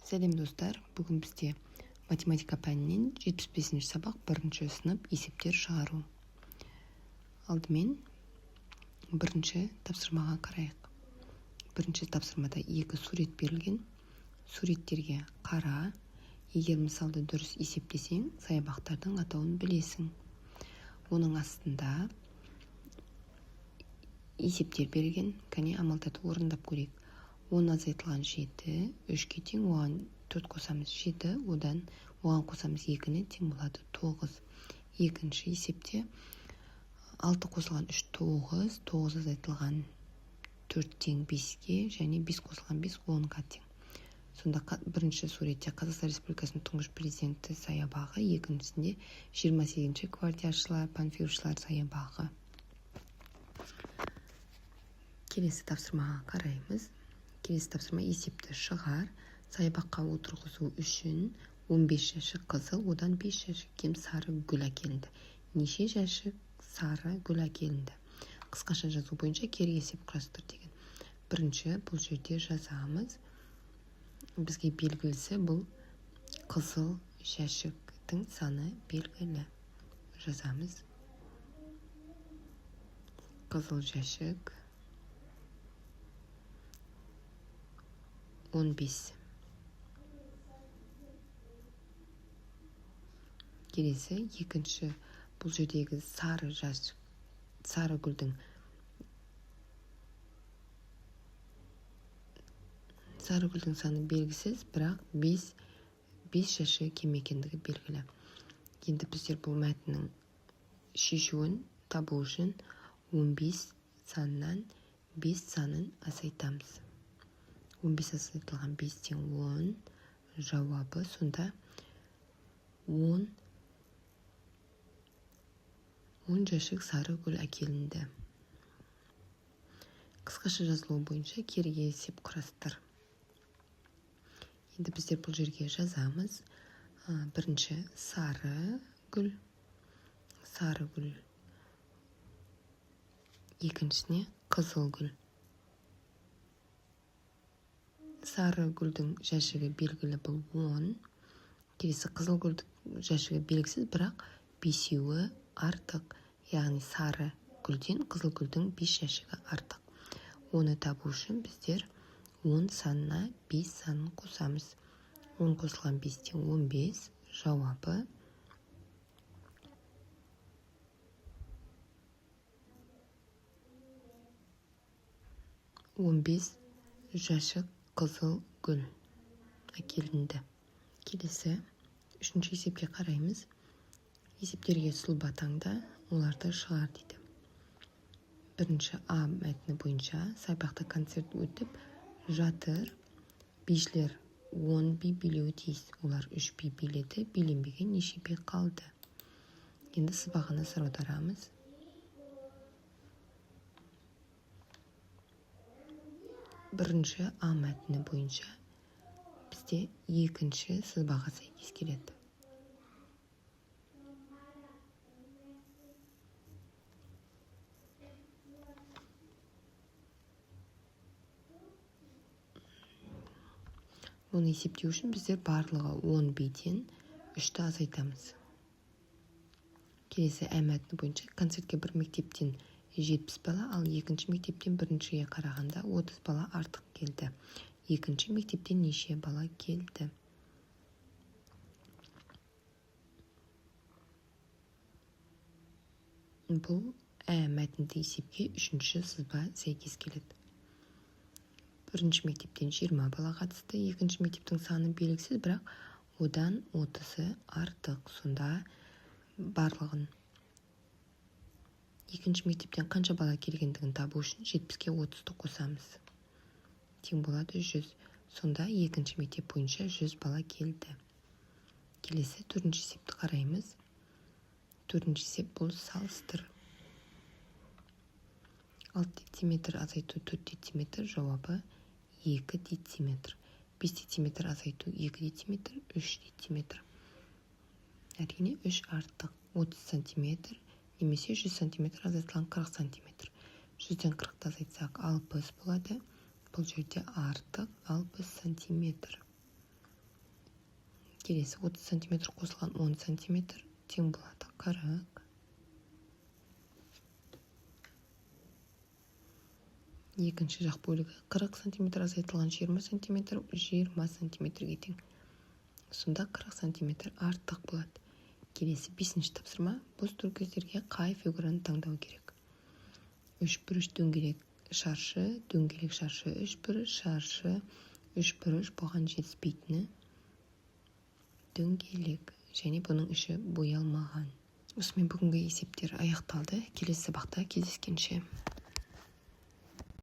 Сәлем, достар! Бүгін бізде математика пәнінен 75 сабақ, бірінші сынып, есептер шығару. Алдымен бірінші тапсырмаға қарайық. Бірінші тапсырмада екі сурет берілген. Суреттерге қара. Егер мысалды дұрыс есептесең, саябақтардың атауын білесің. Оның астында есептер берілген. Кәне, амалдарды орындап көрейік. 10 азайтылған 7 3-ке тең, оған 4 қосамыз 7, одан оған қосамыз 2-ні, тең болады 9. Екінші есепте 6 қосылған 3 9, 9 азайтылған 4 тең 5-ке және 5 қосылған 5 10-ға тең. Сонда бірінші суретте Қазақстан Республикасының тұңғыш президенті саябағы, екіншісінде 28-ші гвардияшылар, панфиловшылар саябағы. Келесі тапсырмаға қараймыз. Келесі тапсырма: есепті шығар. Саябаққа отырғызу үшін 15 жәшік қызыл, одан 5 жәшік кем сары гүл әкелінді. Неше жәшік сары гүл әкелінді? Қысқаша жазу бойынша кері есеп құрастыр деген. Бірінші бұл жерде жазамыз. Бізге белгілісі бұл қызыл жәшіктің саны белгілі. Жазамыз. Қызыл жәшік 15. Келесі екінші бұл жердегі сары жәшік, сары гүлдің саны белгісіз, бірақ 5 жәшігі кем екендігі белгілі. Енді біздер бұл мәтіннің шешуін табу үшін 15 санынан 5 санын азайтамыз. 15 азайтылған 5 тең 10. Жауабы сонда 10 10 жәшік сары гүл әкелінді. Қысқаша жазылуы бойынша кері есеп құрастыр. Енді біздер бұл жерге жазамыз. Бірінші сары гүл, сары гүл, екіншісіне қызыл гүл. Сары гүлдің жәшігі белгілі, бұл 10. Келесі қызыл гүлдің жәшігі белгісіз, бірақ бесеуі артық. Яғни сары гүлден қызыл гүлдің 5 жәшігі артық. Оны табу үшін біздер 10 санына 5 санын қосамыз. 10 қосылған 5 тең 15. Жауабы 15 жәшік қызыл гүл әкелінді. Келесі үшінші есепке қараймыз. Есептерге сұлба таңда, оларды шығар дейді. Бірінші А мәтіні бойынша саябақта концерт өтіп жатыр. Бишілер 10 би билеуі тиіс. Олар 3 би биледі, биленбеген неше би қалды? Енді сызбаға назар аударамыз. Бірінші А мәтіні бойынша бізде екінші сызбаға сәйкес келеді. Оны есептеу үшін біздер барлығы 10 биден 3-ті азайтамыз. Келесі Ә мәтіні бойынша концертке бір мектептен 70 бала, ал екінші мектептен біріншіге қарағанда 30 бала артық келді. Екінші мектептен неше бала келді? Бұл Ә мәтінді есепке үшінші сызба сәйкес келеді. Бірінші мектептен 20 бала қатысты, екінші мектептің саны белгісіз, бірақ одан 30-ы артық. Сонда барлығын екінші мектептен қанша бала келгендігін табу үшін 70-ке 30-ды қосамыз. Тең болады 100. Сонда екінші мектеп бойынша 100 бала келді. Келесі төртінші есепті қараймыз. Төртінші есеп бұл салыстыр. 6 дециметр азайту 4 дециметр, жауабы 2 дециметр. 5 дециметр азайту 2 дециметр, 3 дециметр. Әрине, 3 артық. 30 сантиметр немесе 100 сантиметр азайтылған 40 сантиметр. 100-ден 40-ты азайтсақ 60 болады. Бұл жерде артық 60 сантиметр. Келесі 30 сантиметр қосылған 10 сантиметр тең болады 40. Екінші жақ бөлігі 40 сантиметр азайтылған 20 сантиметр 20 сантиметрге тең. Сонда 40 сантиметр артық болады. Келесі бесінші тапсырма. Бос төрткөздерге қай фигураны таңдау керек? Үшбұрыш, дөңгелек, шаршы, дөңгелек, шаршы, үшбұрыш, шаршы, үшбұрыш. Бұған жетіспейтіні дөңгелек және бұның іші боялмаған. Осымен бүгінгі есептер аяқталды. Келесі сабақта кездескенше.